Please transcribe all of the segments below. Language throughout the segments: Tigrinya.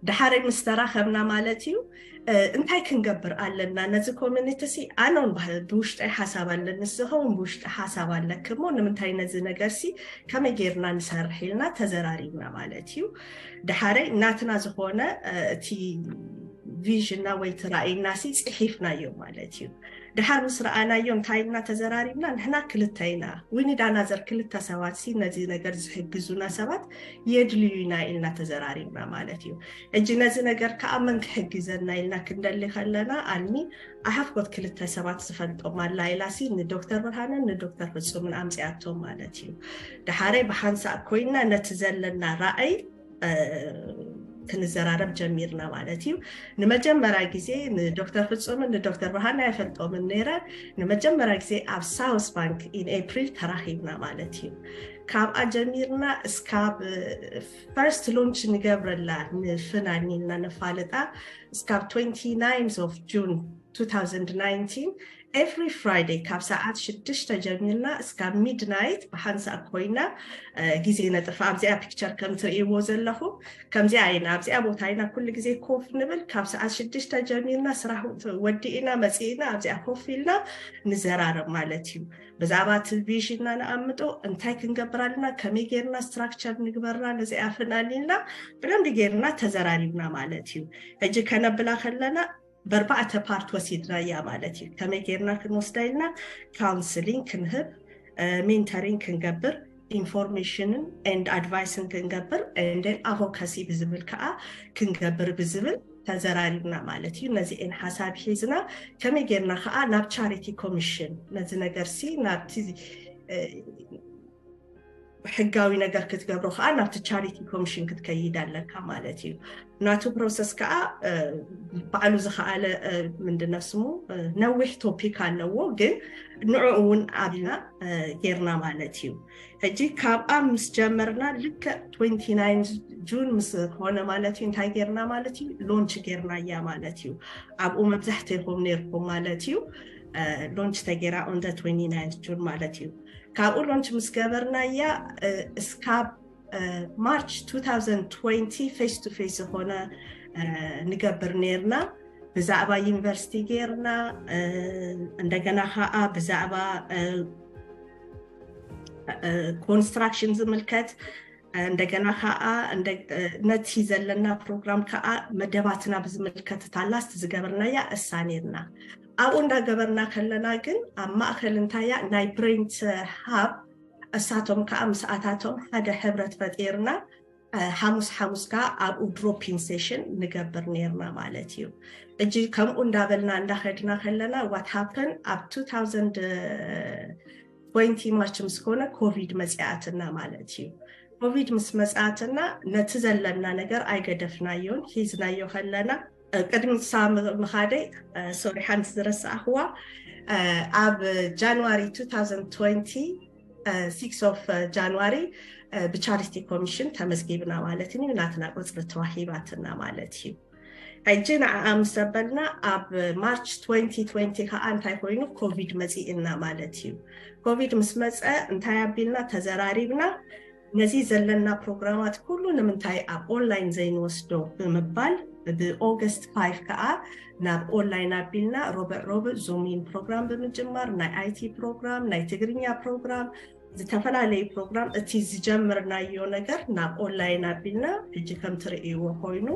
ድሓረይ ምስ ተራኸብና ማለት እዩ። እንታይ ክንገብር ኣለና? ነዚ ኮሚኒቲ ሲ ኣነውን ብውሽጠይ ሓሳብ ኣለኒ፣ ዝኸውን ብውሽጢ ሓሳብ ኣለክ እሞ ንምንታይ ነዚ ነገር ሲ ከመይ ጌርና ንሰርሕ ኢልና ተዘራሪብና ማለት እዩ። ድሓረይ ናትና ዝኾነ እቲ ቪዥንና ወይ እቲ ራእይና ሲ ጽሒፍናዮ ማለት እዩ። ድሓር ምስ ረኣናዮ እንታይ ኢልና ተዘራሪብና? ንሕና ክልተ ኢና፣ ዊኒድ ኣናዘር ክልተ ሰባት ሲ ነዚ ነገር ዝሕግዙና ሰባት የድልዩና ኢልና ተዘራሪብና ማለት እዩ። እጂ ነዚ ነገር ከዓ መን ክሕግዘና ኢልና ክንደሊ ከለና ኣልሚ ኣሓፍኮት ክልተ ሰባት ዝፈልጦም ኣላ ኢላ ሲ ንዶክተር ብርሃንን ንዶክተር ፍጹምን ኣምፅኣቶም ማለት እዩ። ድሓረይ ብሓንሳእ ኮይና ነቲ ዘለና ራእይ ክንዘራረብ ጀሚርና ማለት እዩ። ንመጀመርያ ግዜ ንዶክተር ፍጹምን ንዶክተር ብርሃን ኣይፈልጦምን ነይረ። ንመጀመርያ ግዜ ኣብ ሳውስ ባንክ ኢን ኤፕሪል ተራኺብና ማለት እዩ። ካብኣ ጀሚርና እስካብ ፈርስት ሎንች ንገብረላ ንፍናን ኢልና ነፋልጣ እስካብ ትወንቲ ናይንዝ ኦፍ ጁን ቱ ታውዘንድ ናይንቲን ኤቭሪ ፍራይደይ ካብ ሰዓት ሽዱሽተ ጀሚርና እስካብ ሚድናይት ብሓንሳእ ኮይና ግዜ ነጥፍ ኣብዚኣ ፒክቸር ከም ትርእይዎ ዘለኹ ከምዚኣ ኢና ኣብዚኣ ቦታ ኢና ኩሉ ግዜ ኮፍ ንብል። ካብ ሰዓት ሽዱሽተ ጀሚርና ስራሕ ወዲእና መፂእና ኣብዚኣ ኮፍ ኢልና ንዘራረብ ማለት እዩ። ብዛዕባ እቲ ቪዥንና ንኣምጦ እንታይ ክንገብር ኣለና፣ ከመይ ጌርና ስትራክቸር ንግበርና ነዚኣ ፍናን ኢልና ብደንቢ ጌርና ተዘራሪብና ማለት እዩ። ሕጂ ከነብላ ከለና በርባዕተ ፓርት ወሲድናያ ማለት እዩ። ከመይ ጌርና ክንወስዳ ኢልና ካውንስሊንግ ክንህብ፣ ሜንተሪንግ ክንገብር፣ ኢንፎርሜሽንን ኤንድ ኣድቫይስን ክንገብር፣ ኤንድ ኣቮካሲ ብዝብል ከዓ ክንገብር ብዝብል ተዘራሪብና ማለት እዩ። ነዚኤን ሓሳብ ሒዝና ከመይ ጌርና ከዓ ናብ ቻሪቲ ኮሚሽን ነዚ ነገር ሲ ናብቲ ሕጋዊ ነገር ክትገብሮ ከዓ ናብቲ ቻሪቲ ኮሚሽን ክትከይድ ኣለካ ማለት እዩ። ናቱ ፕሮሰስ ከዓ ባዕሉ ዝኸኣለ ምንድነው ስሙ ነዊሕ ቶፒክ ኣለዎ፣ ግን ንዕኡ እውን ኣብልና ጌርና ማለት እዩ። ሕጂ ካብኣ ምስ ጀመርና ልክዕ ትወንቲ ናይን ጁን ምስ ኾነ ማለት እዩ እንታይ ጌርና ማለት እዩ ሎንች ጌርናያ ማለት እዩ። ኣብኡ መብዛሕትኹም ነይርኩም ማለት እዩ። ሎንች ተጌራ ኦን ትወንቲ ናይን ጁን ማለት እዩ። ካብኡ ሎንች ምስ ገበርናያ እስካብ ማርች ቱ ታውዘንድ ትወንቲ ፌስ ቱ ፌስ ዝኾነ ንገብር ነይርና። ብዛዕባ ዩኒቨርሲቲ ጌርና እንደገና ከዓ ብዛዕባ ኮንስትራክሽን ዝምልከት እንደገና ከዓ ነቲ ዘለና ፕሮግራም ከዓ መደባትና ብዝምልከት ታላስት ዝገበርናያ እሳ ነይርና። ኣብኡ እንዳገበርና ከለና ግን ኣብ ማእከል እንታያ ናይ ብሬንት ሃብ እሳቶም ከዓ ምስኣታቶም ሓደ ሕብረት ፈጢርና ሓሙስ ሓሙስ ከዓ ኣብኡ ድሮፒን ሴሽን ንገብር ነይርና ማለት እዩ። እጂ ከምኡ እንዳበልና እንዳኸድና ከለና ዋት ሃፕን ኣብ ቱ ታውዘንድ ትወንቲ ማርች ምስ ኮነ ኮቪድ መፅኣትና ማለት እዩ። ኮቪድ ምስ መፅኣትና ነቲ ዘለና ነገር ኣይገደፍናዮን ሒዝናዮ ከለና ቅድሚ ሳ ምኻደይ ሶሪ ሓንቲ ዝረሳእኽዋ ኣብ ጃንዋሪ ቱ ታውዘንድ ትወንቲ ሲክስ ኦፍ ጃንዋሪ ብቻሪቲ ኮሚሽን ተመዝጊብና ማለት እዩ። ናትና ቁፅሪ ተዋሂባትና ማለት እዩ። ሕጂ ንዓኣ ምስ ኣበልና ኣብ ማርች ትወንቲ ትወንቲ ከዓ እንታይ ኮይኑ ኮቪድ መፂእና ማለት እዩ። ኮቪድ ምስ መፀ እንታይ ኣቢልና ተዘራሪብና ነዚ ዘለና ፕሮግራማት ኩሉ ንምንታይ ኣብ ኦንላይን ዘይንወስዶ ብምባል ብኦገስት ፋይቭ ከዓ ናብ ኦንላይን ኣቢልና ሮብዕ ሮብዕ ዙሚን ፕሮግራም ብምጅማር ናይ ኣይቲ ፕሮግራም ናይ ትግርኛ ፕሮግራም ዝተፈላለዩ ፕሮግራም እቲ ዝጀመርናዮ ነገር ናብ ኦንላይን ኣቢልና ሕጂ ከም ትርእይዎ ኮይኑ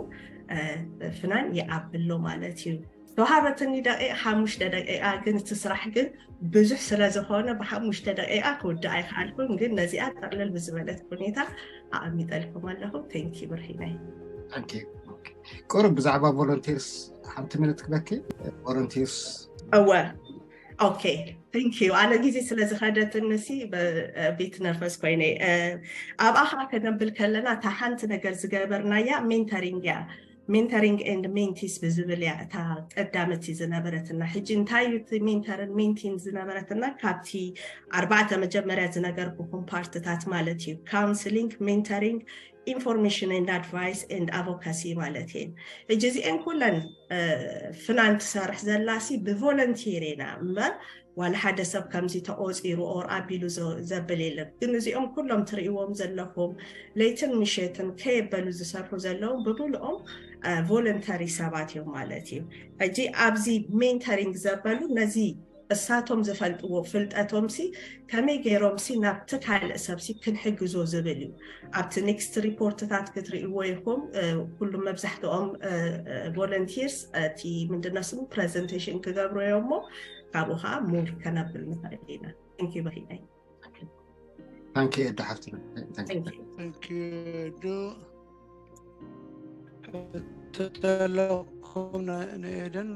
ፍናን ይዓብሎ ማለት እዩ። ተዋሃበትኒ ደቂቕ ሓሙሽተ ደቂቓ ግን እቲ ስራሕ ግን ብዙሕ ስለ ዝኾነ ብሓሙሽተ ደቂቓ ክውድእ ኣይክኣልኩን ግን ነዚኣ ጠቕልል ብዝበለት ሁኔታ ኣቐሚጠልኩም ኣለኹ። ቴንኪ ብርሂነይ። ቁሩብ ብዛዕባ ቮለንቲርስ ሓንቲ ሚኒት ክበኪ ቮለንቲርስ እወ ኦኬ ቴንክ ዩ ኣነ ግዜ ስለ ዝኸደትንሲ ቤት ነርቨስ ኮይነ ኣብኣ ከዓ ከነብል ከለና እታ ሓንቲ ነገር ዝገበርናያ ሜንተሪንግ እያ። ሜንተሪንግ ኤንድ ሜንቲስ ብዝብል እያ እታ ቀዳመቲ ዝነበረትና። ሕጂ እንታይ እዩ እቲ ሜንተርን ሜንቲን ዝነበረትና ካብቲ ኣርባዕተ መጀመርያ ዝነገርኩኹም ፓርትታት ማለት እዩ። ካውንስሊንግ፣ ሜንተሪንግ፣ ኢንፎርሜሽን ኤንድ ኣድቫይስ ኤንድ ኣቮካሲ ማለት እየን። ሕጂ እዚአን ኩለን ፍናን ትሰርሕ ዘላሲ ብቮለንቲር ኢና እምበር ዋላ ሓደ ሰብ ከምዚ ተቆፂሩ ኦር ኣቢሉ ዘብል የለን። ግን እዚኦም ኩሎም ትርእይዎም ዘለኹም ለይትን ምሸትን ከየበሉ ዝሰርሑ ዘለዉ ብምልኦም ቮለንተሪ ሰባት እዮም ማለት እዩ። ሕጂ ኣብዚ ሜንተሪንግ ዘበሉ ነዚ እሳቶም ዝፈልጥዎ ፍልጠቶም ሲ ከመይ ገይሮም ሲ ናብቲ ካልእ ሰብ ሲ ክንሕግዞ ዝብል እዩ። ኣብቲ ኔክስት ሪፖርትታት ክትርእይዎ ኢኹም። ኩሉ መብዛሕትኦም ቮለንቲርስ እቲ ምንድነው ስሙ ፕሬዘንቴሽን ክገብሩ እዮም እሞ ካብኡ ከዓ ሙር ከነብል ንኽእል ኢና። ንኪ በኪናይ ታንኪ ኤዳ ሓፍትና። ዶ ተተለኩም ንኤደን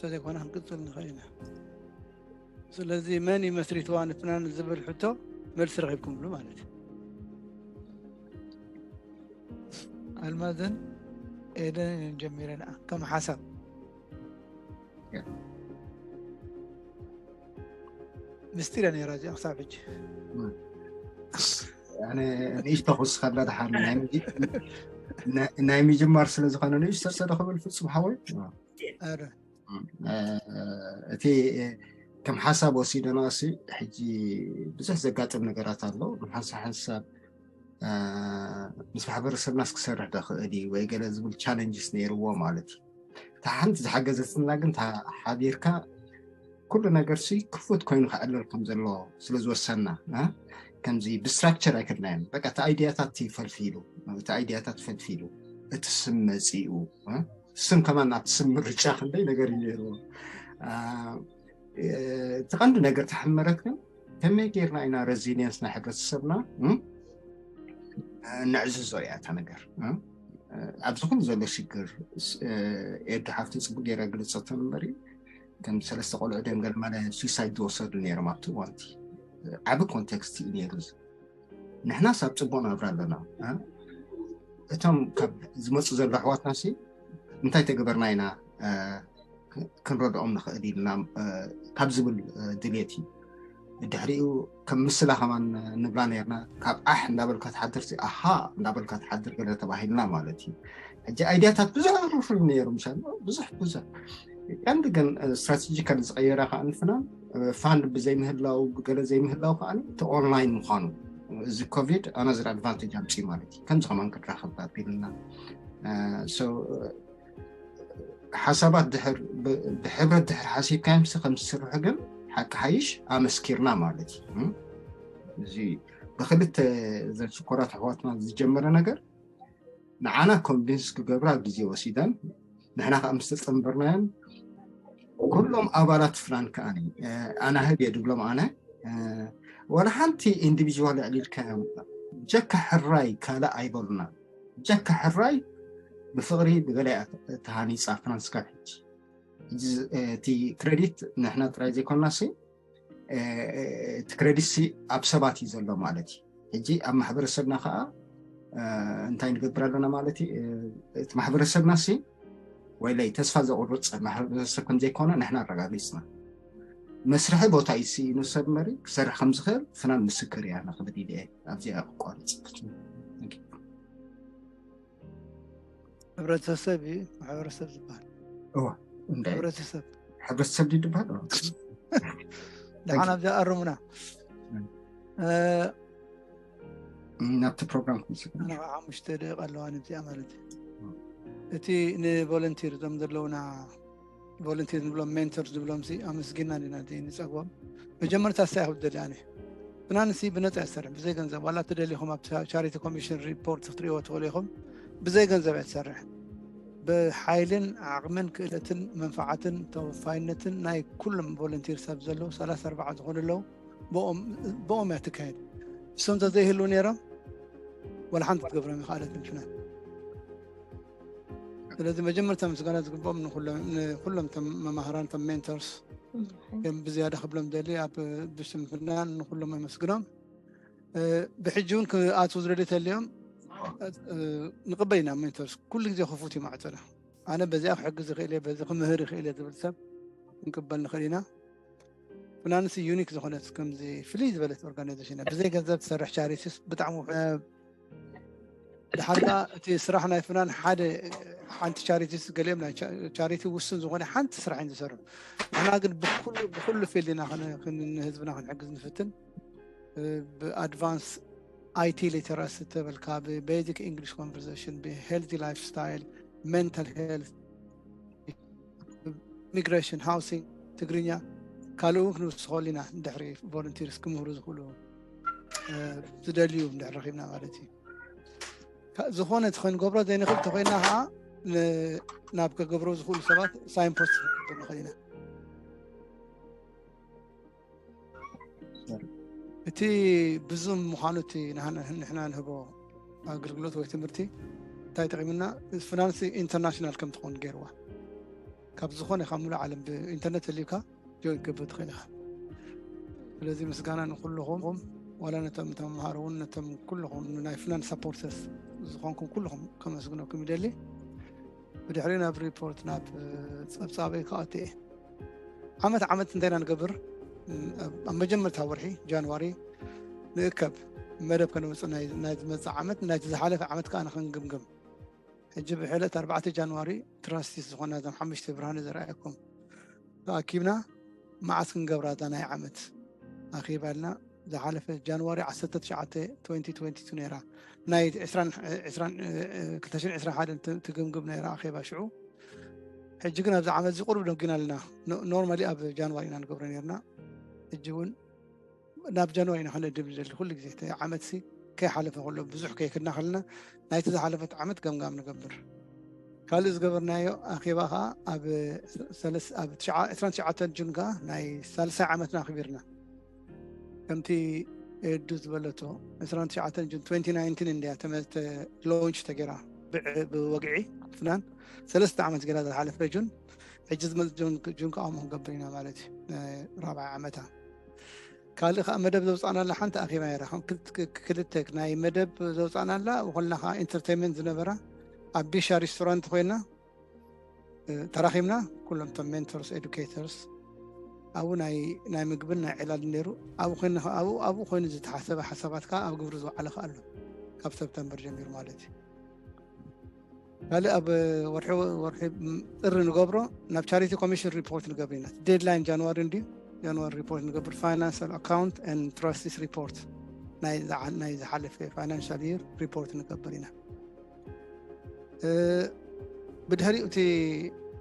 ተዘይኮነ ክንቅፅል ንኽእል ኢና። ስለዚ መን እዩ መስሪትዋ ንፍናን ዝብል ሕቶ መልሲ ረኺብኩምሉ ማለት እዩ። ኣልማዝን ኤደን እየን ጀሚረንኣ ከም ሓሳብ ምስጢር ነይራ እዚኣ ክሳብ ሕጂ። ንእሽቶ ክውስኸላ ድሓር ናይ ምጅማር ስለ ዝኾነ ንእሽቶ ሰደ ክብል ፍጹም ሓወይ እቲ ከም ሓሳብ ወሲደና ሲ ሕጂ ብዙሕ ዘጋጥም ነገራት ኣሎ። ንሓንሳ ሓንሳብ ምስ ማሕበረሰብናስ ክሰርሕ ዶ ክእል እዩ ወይ ገለ ዝብል ቻለንጅስ ነይርዎ ማለት እዩ። እታ ሓንቲ ዝሓገዘትና ግን እታ ሓቢርካ ኩሉ ነገር ሲ ክፉት ኮይኑ ክዕለል ከም ዘሎ ስለ ዝወሰና ከምዚ ብስትራክቸር ኣይክድናዮም። በቃ እቲ ኣይዲያታት ፈልፊሉ እቲ ኣይዲያታት ፈልፊሉ እቲ ስም መፂኡ ስም ከማን ናብቲ ስም ምርጫ ክንደይ ነገር እዩ ነይርዎ። እቲ ቀንዲ ነገር ተሓመረት ግን ከመይ ጌርና ኢና ሬዚሊየንስ ናይ ሕብረተሰብና ነዕዝዞ እያ እታ ነገር። ኣብዚ ኩሉ ዘሎ ሽግር ኤዱ ሓፍቲ ፅቡቅ ገይራ ግልፀቶ እምበር ከም ሰለስተ ቆልዑ ደም ገለ ማለ ሱሳይድ ዝወሰዱ ነይሮም ኣብቲ እዋንቲ ዓቢ ኮንቴክስት እዩ ነይሩ። ንሕናስ ኣብ ፅቡቅ ናብራ ኣለና። እቶም ካብ ዝመፁ ዘሎ ኣሕዋትና ሲ እንታይ ተገበርና ኢና ክንረድኦም ንኽእል ኢልና ካብ ዝብል ድሌት እዩ። ድሕሪኡ ከም ምስላ ከማን ንብላ ነርና። ካብ ዓሕ እንዳበልካ ትሓድር ኣሃ እንዳበልካ ትሓድር ገለ ተባሂልና ማለት እዩ። ሕጂ ኣይድያታት ብዙሕ ርፍል ነይሩ ምሻ ብዙሕ ብዙሕ ቀንዲ ግን ስትራቴጂካል ዝቀየራ ከዓ ንፍናን ፋንድ ብዘይምህላው ብገለ ዘይምህላው ከዓ እቲ ኦንላይን ምኳኑ እዚ ኮቪድ ኣናዘር ኣድቫንቴጅ ኣምፅኡ ማለት እዩ። ከምዚ ከማን ክትራኸብ ኣቢልና ሓሳባት ድሕር ብሕብረት ድሕር ሓሲብካዮም ሲ ከም ዝስርሑ ግን ሓቂ ሓይሽ ኣመስኪርና ማለት እዩ። እዚ ብክልተ ዘን ሽኮራት ኣሕዋትና ዝጀመረ ነገር ንዓና ኮንቪንስ ክገብራ ግዜ ወሲደን ንሕና ከዓ ምስ ተፀንበርናዮን ኩሎም ኣባላት ፍናን ከዓ ኣናህብ እየ ድብሎም ኣነ ዋላ ሓንቲ ኢንዲቪጅዋል ኣዕሊልካዮም ጀካ ሕራይ ካልእ ኣይበሉና። ጀካ ሕራይ ብፍቕሪ ብገለ ተሃኒፃ ፍናን ስካብ ሕጂ። እቲ ክሬዲት ንሕና ጥራይ ዘይኮንና ሲ እቲ ክሬዲት ሲ ኣብ ሰባት እዩ ዘሎ ማለት እዩ። ሕጂ ኣብ ማሕበረሰብና ከዓ እንታይ ንገብር ኣለና ማለት እዩ። እቲ ማሕበረሰብና ሲ ወይለይ ተስፋ ዘቁርፅ ማሕበረሰብ ከም ዘይኮነ ንሕና ኣረጋጊፅና። መስርሒ ቦታ እዩ ስኢኑ ሰብ መሪ ክሰርሕ ከም ዝኽእል ፍናን ምስክር እያ ንክብል ኢለ እየ ኣብዚኣ ክቋርፅ። ሕብረተሰብ እዩ ማሕበረሰብ ዝበሃል። እዋ እንደ ሕብረተሰብ ሕብረተሰብ ድዩ ዝበሃል? ደሓን ኣብዚኣ ኣርሙና። ናብቲ ፕሮግራም ክንስብ ኣነ ከዓ ሓሙሽተ ደቂቃ ኣለዋ ነዚኣ ማለት እዩ። እቲ ንቮለንቲር እዞም ዘለውና ቮለንቲር ንብሎም ሜንተር ዝብሎም ሲ ኣመስጊና ዲና ንፀግቦም። መጀመርታ ሳይ ክብል ደሊ ኣነ ፍናንሲ ብነፃ ይሰርሕ ብዘይ ገንዘብ ዋላ ትደሊኹም ኣብ ቻሪቲ ኮሚሽን ሪፖርት ክትሪእዎ ትኽእሉ ኢኹም። ብዘይ ገንዘብ እያ ትሰርሕ። ብሓይልን ዓቕምን ክእለትን መንፋዓትን ተወፋይነትን ናይ ኩሎም ቮለንቲር ሰብ ዘለዉ ሰላሳ ኣርባዓ ዝኾኑ ኣለዉ። ብኦም እያ ትካየድ። እሶም ተዘይህልው ነይሮም ወላ ሓንቲ ክትገብሮም ይኽኣለት ምፍናን። ስለዚ መጀመርታ ምስጋና ዝግብኦም ንኩሎም ቶም መማህራን ቶም ሜንተርስ ከም ብዝያዳ ክብሎም ደሊ ኣብ ብሽም ፍናን ንኩሎም ኣመስግኖም። ብሕጂ እውን ክኣትዉ ዝደሊ ተልዮም ንቅበል ኢና ሜንተርስ ኩሉ ግዜ ክፉት እዩ ማዕቶና። ኣነ በዚኣ ክሕግዝ ይኽእል እየ በዚ ክምህር ይኽእል እየ ዝብል ሰብ ክንቅበል ንኽእል ኢና። ፍናንስ ዩኒክ ዝኾነት ከምዚ ፍልይ ዝበለት ኦርጋናይዜሽን እያ። ብዘይ ገንዘብ ትሰርሕ ቻሪቲስ ብጣዕሚ ድሓር ከዓ እቲ ስራሕ ናይ ፍናን ሓደ ሓንቲ ቻሪቲ ገሊኦም ናይ ቻሪቲ ውስን ዝኾነ ሓንቲ ስራሕ እዮም ዝሰርሑ። ንሕና ግን ብኩሉ ብኩሉ ፊልድ ኢና ንህዝብና ክንሕግዝ ንፍትን። ብ advance I T literacy ተበልካ፣ ብ basic English conversation፣ ብ healthy lifestyle፣ mental health፣ migration፣ housing፣ ትግርኛ፣ ካልእ እውን ክንውስኸሉ ኢና። ድሕሪ volunteers ክምህሩ ዝኽእሉ ዝደልዩ እንድሕር ረኺብና ማለት እዩ። ዝኾነ ክንገብሮ ዘይንኽእል ተኮይና ከዓ ናብ ከገብሮ ዝኽእሉ ሰባት signpost ንኽእል ኢና። እቲ ብዙም ምዃኑ እቲ ንሕና ንህቦ ኣገልግሎት ወይ ትምህርቲ እንታይ ጠቂምና፣ ፍናንስ ኢንተርናሽናል ከም ትኾን ገይርዋ። ካብ ዝኾነ ካብ ሙሉእ ዓለም ብኢንተርነት ተሊብካ ጆይን ክገብር ትኽእል ኢኻ። ስለዚ ምስጋና ንኩልኹም፣ ዋላ ነቶም ተምሃሮ እውን ነቶም ኩልኹም ናይ ፍናንስ ሳፖርተርስ ዝኾንኩም ኩልኹም ከመስግነኩም ይደሊ። ብድሕሪ ናብ ሪፖርት ናብ ጸብጻበይ ክኣቱ እየ። ዓመት ዓመት እንታይ ኢና ንገብር? ኣብ መጀመርታ ወርሒ ጃንዋሪ ንእከብ፣ መደብ ከነውፅእ ናይ ዝመፅእ ዓመት፣ ናይቲ ዝሓለፈ ዓመት ከዓ ንክንግምግም። ሕጂ ብሕለት ኣርባዕተ ጃንዋሪ ትራስቲስ ዝኾና እዞም ሓሙሽተ ብርሃነ ዘርኣየኩም ተኣኪብና መዓስ ክንገብራ እዛ ናይ ዓመት ኣኺባ ኢልና። ዝሓለፈ ጃንዋሪ ዓሰርተ ትሽዓተ twenty twenty two ነይራ፣ ናይ ዕስራን ዕስራን ክልተ ሽሕን ዕስራን ሓደን ትግምግም ነይራ ኣኼባ ሽዑ። ሕጂ ግን ኣብዚ ዓመት እዚ ቁሩብ ደንጊና ኣለና። ኖርማሊ ኣብ ጃንዋሪ ኢና ንገብሮ ነርና። ሕጂ እውን ናብ ጃንዋሪ ኢና ከነድብ ንደሊ። ኩሉ ግዜ እቲ ዓመት ሲ ከይሓለፈ ከሎ ብዙሕ ከይክድና ከለና ናይቲ ዝሓለፈት ዓመት ገምጋም ንገብር። ካልእ ዝገበርናዮ ኣኼባ ከዓ ኣብ ሰለስ- ኣብ ትሽዓ- ዕስራን ትሽዓተን ጁን ከዓ ናይ ሳልሳይ ዓመትና ኣኽቢርና። ከምቲ ኤዱ ዝበለቶ ዕስራን ትሽዓተን ጁን twenty nineteen እንድያ ተመ- ተ- ሎንች ተገይራ ብዕ- ብወግዒ ፍናን ሰለስተ ዓመት ገይራ ዝሓለፈ ጁን። ሕጂ ዝመፅእ ጁን ጁን ከዓ ከምኡ ክንገብር ኢና ማለት እዩ። ናይ ራብዓይ ዓመታ ካልእ ከዓ መደብ ዘውፃእናላ ሓንቲ ኣኼባ ነይራ። ከም ክልተ- ክ- ክልተ ናይ መደብ ዘውፃእናላ፣ ብኮልና ከዓ ኢንተርቴይንመንት ዝነበራ ኣብ ቢሻ ሬስቶራንት ኮይና እ፣ ተራኺብና ኩሎም እቶም ሜንተርስ ኤዱኬተርስ ኣብኡ ናይ ናይ ምግብን ናይ ዕላልን ነይሩ። ኣብኡ ኮይና ኣብኡ ኣብኡ ኮይኑ ዝተሓሰበ ሓሳባት ከዓ ኣብ ግብሪ ዝወዓለ ከዓ ኣሎ፣ ካብ ሰፕተምበር ጀሚሩ ማለት እዩ። ካልእ ኣብ ወርሒ ወርሒ ጥሪ ንገብሮ፣ ናብ ቻሪቲ ኮሚሽን ሪፖርት ንገብር ኢና። ዴድላይን ጃንዋሪ እንድዩ፣ ጃንዋሪ ሪፖርት ንገብር። ፋይናንሻል ኣካውንት ኤንድ ትራስቲስ ሪፖርት፣ ናይ ዝዓ- ናይ ዝሓለፈ ፋይናንሻል ይር ሪፖርት ንገብር ኢና። እ፣ ብድሕሪኡ እቲ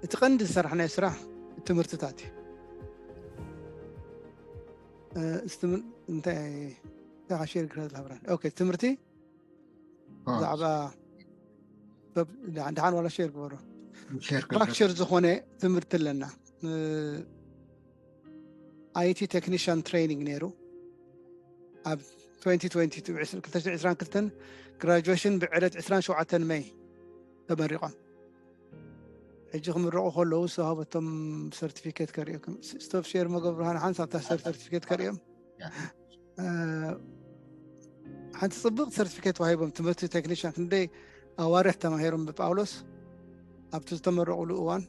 እቲ ቀንዲ ዝሰራሕናዮ ስራሕ ትምህርትታት እዩ። እ፣ እዚ ትምህር- እንታይ እንታይ ሼር ግራ ዝላብራን ኦኬ ትምህርቲ እ። ብዛዕባ ሰብ ደሓን ደሓን ዋላ ሼር ግበሮ። ሼር ግበሮ። ስትራክቸር ዝኾነ ትምህርቲ ኣለና። እ፣ ኣይቲ ቴክኒሽያን ትሬኒንግ ነይሩ ኣብ twenty twenty two ክልተ ሽሕን ዕስራን ክልተን ግራጁዌሽን ብዕለት ዕስራን ሸውዓተን መይ ተመሪቖም። ሕጂ ክምረቑ ከለዉ ዝተዋህበቶም ሰርቲፊኬት ከርእየኩም። ስ- ስቶፕ ሼር መገብርሃን ሓንሳብ እታ ሰርቲፊኬት ከርእዮም። ያ። እ፣ ሓንቲ ጽብቕ ሰርቲፊኬት ተዋሂቦም። ትምህርቲ ቴክኒሽያን ክንደይ ኣዋርሕ ተማሂሮም ብጳውሎስ ኣብቲ ዝተመረቑሉ እዋን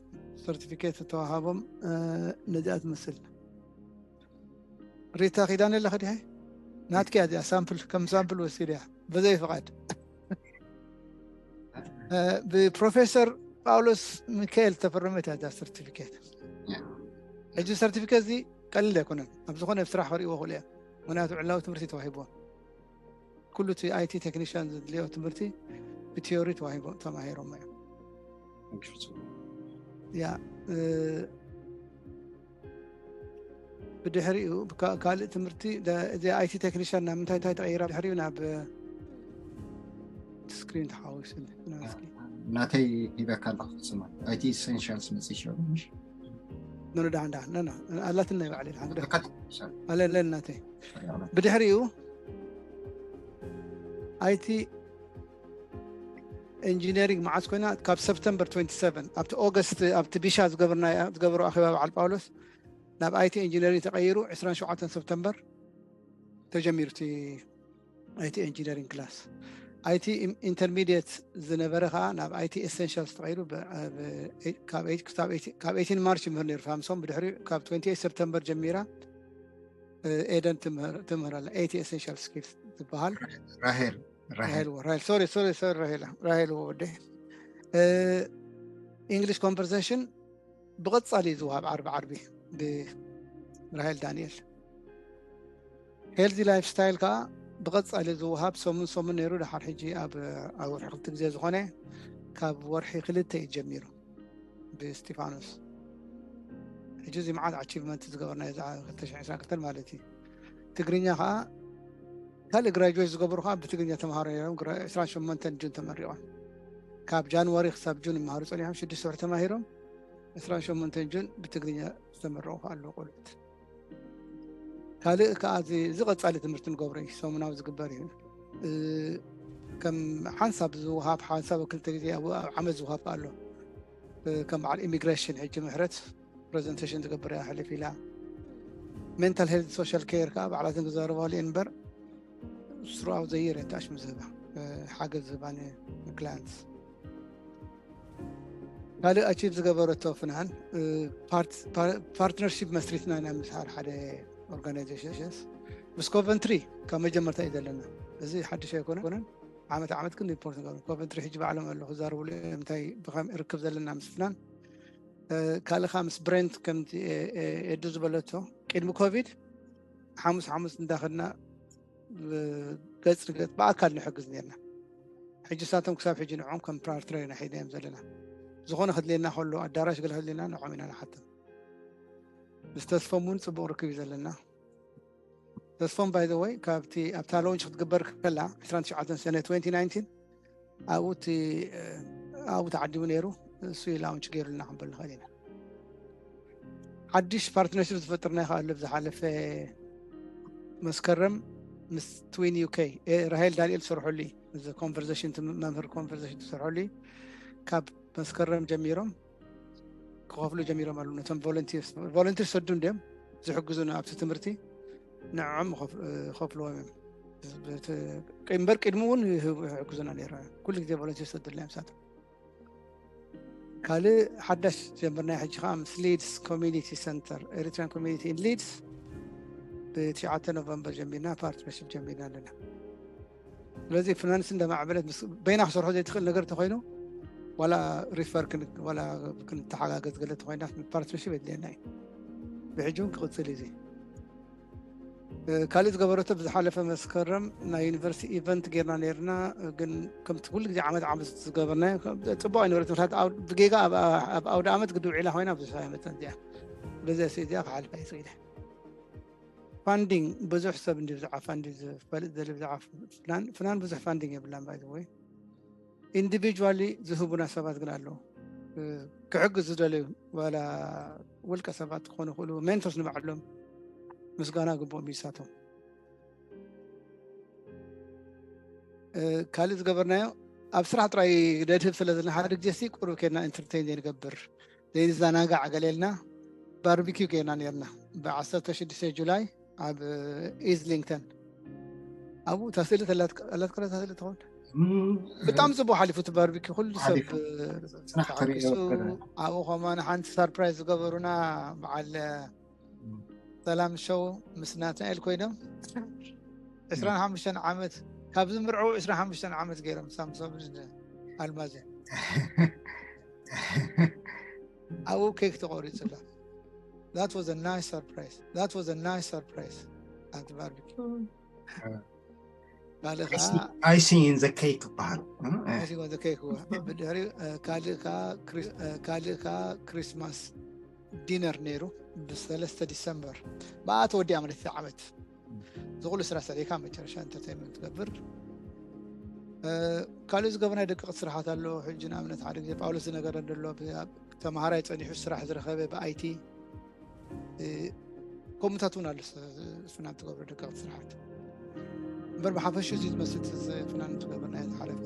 ሰርቲፊኬት ዝተዋሃቦም፣ እ፣ ነዚኣ ትመስል። ሪታ ኪዳነ ኣለኸ ዲሐ? ናትኪ እያ እዚኣ፣ ሳምፕል ከም ሳምፕል ወሲድ እያ በዘይ ፍቓድ። እ፣ ብፕሮፌሰር ጳውሎስ ሚካኤል ተፈረመት እያ እዛ ሰርቲፊኬት። ሕጂ ሰርቲፊኬት እዚ ቀሊል ኣይኮነን፣ ኣብ ዝኾነ ስራሕ ክርእይዎ ክእሉ እዮም። ምክንያቱ ዕላዊ ትምህርቲ ተዋሂብዎም። ኩሉ እቲ ኣይቲ ቴክኒሽያን ዘድልዮ ትምህርቲ ብቲዮሪ ተዋሂቦም ተማሂሮም እዮም። ያ፣ እ፣ ብድሕሪኡ ብካ- ካልእ ትምህርቲ ደ- እዚ ኣይቲ ቴክኒሽያን ናብ ምንታይ እንታይ ተቐይራ? ብድሕሪኡ ናብ ስክሪን ተሓዊሱ ናስኪ ናተይ ሂበካ ኣለኹ። ስማ ኣይቲ ኢሰንሻልስ መፅእ ሽዑ ምሽ? ኖ ኖ፣ ደሓን ደሓን፣ ኖ ኖ፣ ኣላትን ናይ ባዕለይ፣ ደሓን፣ ደሓን። ኣለ ኣለ ናተይ። ብድሕሪኡ ኣይቲ ኢንጂነሪንግ መዓስ ኮይና? ካብ ሰፕተምበር twenty seven ኣብቲ ኦገስት ኣብቲ ቢሻ ዝገብርና ዝገበሩ ኣኼባ በዓል ጳውሎስ ናብ ኣይቲ ኢንጂነሪንግ ተቐይሩ። ዕስራን ሸውዓተን ሰፕተምበር ተጀሚሩ እቲ ኣይቲ ኢንጂነሪንግ ክላስ። ኣይቲ ኢንተርሚዲየት ዝነበረ ከዓ ናብ ኣይቲ ኤሰንሻልስ ተቐይሩ። ብ- ብ- ካብ ኤይት- ክሳብ ኤይቲ- ካብ eighteen ማርች ይምህር ነይሩ ሳምሶም። ብድሕሪ ካብ twenty eight ሰፕተምበር ጀሚራ እ፣ ኤደን ትምህር ትምህር ኣላ። ኣይቲ ኤሰንሻል ስኪልስ ዝበሃል ራሄል ራሄል ራሄል ወ- ራሄል ሶሪ ሶሪ ሶሪ ራሄል ራሄል ወ ወደ እ፣ English conversation ብቐጻሊ እዩ ዝወሃብ ዓርቢ ዓርቢ ብራሄል ዳንኤል። Healthy lifestyle ከዓ ብቐጻሊ ዝወሃብ ሰሙን ሰሙን ነይሩ። ድሓር ሕጂ ኣብ ኣብ ወርሒ ክልተ ግዜ ዝኾነ ካብ ወርሒ ክልተ እዩ ጀሚሩ ብስቲፋኖስ። ሕጂ እዚ መዓት ኣቺቭመንት ዝገበርና እዚ ክልተ ሽሕን ዕስራን ክልተን ማለት እዩ። ትግርኛ ከዓ ካልእ ግራጁዌት ዝገበሩ ከዓ ብትግርኛ ተምሃሮ ነይሮም። ግራ- ዕስራን ሸሞንተን ጁን ተመሪቖም። ካብ ጃንዋሪ ክሳብ ጁን ይመሃሩ ጸኒሖም። ሽዱሽተ ወርሒ ተማሂሮም ዕስራን ሸሞንተን ጁን ብትግርኛ ዝተመረቑ ከዓ ኣለዉ ቆልዑት። ካልእ ከዓ እዚ እዚ ቀጻሊ ትምህርቲ ንገብሮ እዩ፣ ሰሙናዊ ዝግበር እዩ። እ፣ ከም ሓንሳብ ዝወሃብ ሓንሳብ ክልተ ግዜ ኣብ ኣብ ዓመት ዝወሃብ ከዓ ኣሎ። እ፣ ከም በዓል ኢሚግሬሽን ሕጂ ምሕረት ፕሬዘንቴሽን ዝገብር እያ ሕልፍ ኢላ። ሜንታል ሄልት ሶሻል ኬር ከዓ ባዕላትን ክዛረባሉ እየን እምበር ስሩኣው ዘይረዳሽ ምዝህባ ሓገዝ ዝህባ ንክላንትስ። ካልእ ኣቺቭ ዝገበረቶ ፍናን ፓርትነርሺፕ መስሪትና ኢና ምስ ሓደ ሓደ ኦርጋናይዜሽንስ ምስ ኮቨንትሪ ካብ መጀመርታ እዩ ዘለና። እዚ ሓድሽ ኣይኮነን። ዓመት ዓመት ግን ሪፖርት ንገብር ኮቨንትሪ ሕጂ ባዕሎም ኣለኹ ክዛረብሉ እዮም እንታይ ብከም ርክብ ዘለና ምስ ፍናን። ካልእ ከዓ ምስ ብሬንት ከምቲ ኤዱ ዝበለቶ ቅድሚ ኮቪድ ሓሙስ ሓሙስ እንዳኸድና ገጽ ንገጽ ብኣካል ንሕግዝ ነርና። ሕጂ ሳቶም ክሳብ ሕጂ ንዕኦም ከም ፓርትነር ኢና ሒዝናዮም ዘለና። ዝኾነ ክድልየና ከሎ ኣዳራሽ ገለ ክድልየና ንዕኦም ኢና ንሓትም። ምስ ተስፎም እውን ጽቡቕ ርክብ እዩ ዘለና። ተስፎም ባይ ዘ ወይ ካብቲ ኣብታ ሎንች ክትግበር ከላ ዕስራን ትሽዓተን ሰነ ትወንቲ ናይንቲን ኣብኡ እቲ ኣብኡ ተዓዲሙ ነይሩ። እሱ እዩ ላውንች ገይሩልና ክንበል ንኽእል ኢና። ሓድሽ ፓርትነርሽፕ ዝፈጥርና ይኽእል ኣብ ዝሓለፈ መስከረም ምስ ትዊን ዩ ኬ ራሄል ዳንኤል ትሰርሐሉ እዩ። እዚ ኮንቨርሴሽን መምህር ኮንቨርሴሽን ትሰርሐሉ እዩ። ካብ መስከረም ጀሚሮም ክኸፍሉ ጀሚሮም ኣለዉ። ነቶም ቮለንቲርስ ቮለንቲርስ ሰዱ እንዲዮም ዝሕግዙና ኣብቲ ትምህርቲ ንዕኦም ይኸፍ- ይኸፍልዎም እዮም። እምበር ቅድሚ እውን ይህቡ- ይሕግዙና ነይሮም እዮም። ኩሉ ግዜ ቮለንቲርስ ሰዱልና እዮም ሳቶም። ካልእ ሓዳሽ ጀምርናዮ ሕጂ ከዓ ምስ ሊድስ ኮሚኒቲ ሰንተር ኤሪትሪያን ኮሚኒቲ ኢን ሊድስ ብትሽዓተ ኖቨምበር ጀሚርና ፓርትነርሽፕ ጀሚርና ኣለና። ስለዚ ፍናንስ እንደማዕበለት ምስ- በይና ክሰርሖ ዘይትኽእል ነገር እንተኮይኑ ዋላ ሪፈር ክን- ዋላ ክንተሓጋገዝ ገለ ተኮይና ፓርትነርሽፕ የድልየና እዩ። ብሕጂ እውን ክቕፅል እዩ እዚ። ካልእ ዝገበረቶ ብዝሓለፈ መስከረም ናይ ዩኒቨርሲቲ ኢቨንት ጌርና ነርና። ግን ከምቲ ኩሉ ግዜ ዓመት ዓመት ዝገበርናዮ ጽቡቅ ኣይነበረት። ምክንያቱ ኣብ- ብጌጋ ኣብ- ኣብ ኣውደ ዓመት ግዲ ውዒላ ኮይና ብዙሕ ኣይመፀን እዚኣ። ስለዚ እዚኣ ክሓልፋ ይፅኢለ። ፋንዲንግ ብዙሕ ሰብ እንዲ ብዛዕባ ፋንዲንግ ዝፈልጥ ዘለ ብዛዕባ ፍናን ፍናን ብዙሕ ፋንዲንግ የብላን ባይ ወይ ኢንዲቪጁዋሊ ዝህቡና ሰባት ግን ኣለዉ። ክሕግዝ ዝደለዩ ዋላ ውልቀ ሰባት ክኾኑ ይኽእሉ ሜንቶርስ ንባዕሎም ምስጋና ግብኦም ይሳቶም። ካልእ ዝገበርናዮ ኣብ ስራሕ ጥራይ ነድህብ ስለ ዘለና ሓደ ግዜ ሲ ቁሩብ ኬድና ኢንተርቴን ዘይንገብር ዘይንዘናጋዕ ገለ ኢልና ባርቢኪው ጌርና ነርና ብዓሰርተ ሽዱሽተ ጁላይ ኣብ ኢዝሊንግተን ኣብኡ እታ ስእሊ ተላትከ ተላትከ እታ ስእሊ ትኸውን። ብጣዕሚ ጽቡቅ ሓሊፉ እቲ ባርቢኪ ኩሉ ሰብ ተሓቂሱ። ኣብኡ ከማን ሓንቲ ሰርፕራይዝ ዝገበሩና በዓል ሰላም ሸው ምስ ናትናኤል ኮይኖም ዕስራን ሓሙሽተን ዓመት ካብ ዝምርዐው ዕስራን ሓሙሽተን ዓመት ገይሮም ሳምሶምን ኣልማዝን ኣብኡ ኬክ ተቆሪጹላ። That was a nice surprise. That was a nice surprise. ኣብቲ ባርቢኪ ካልእ ከዓ ኣይሲንግ ኢን ዘ ኬክ ይበሃል። ኬክ ብድሕሪ ካልእ ከዓ ካልእ ከዓ ክሪስማስ ዲነር ነይሩ ብሰለስተ ዲሰምበር ብኣ ተወዲኣ ማለት እቲ ዓመት ዝኩሉ ስራሕ ሰሪካ መጨረሻ ኢንተርቴንመንት ትገብር። ካልእ ዝገበርና ደቀቕቲ ስራሓት ኣሎ። ሕጂ ንኣብነት ሓደ ግዜ ጳውሎስ ዝነገረ ዘሎ ተምሃራይ ፀኒሑ ስራሕ ዝረኸበ ብኣይቲ ከምኡታት እውን ኣሎ። ፍናን ትገብሮ ደቀቕቲ ስራሓት እምበር ብሓፈሹ እዚ ዝመስል ፍናን ትገብርና ዝሓለፈ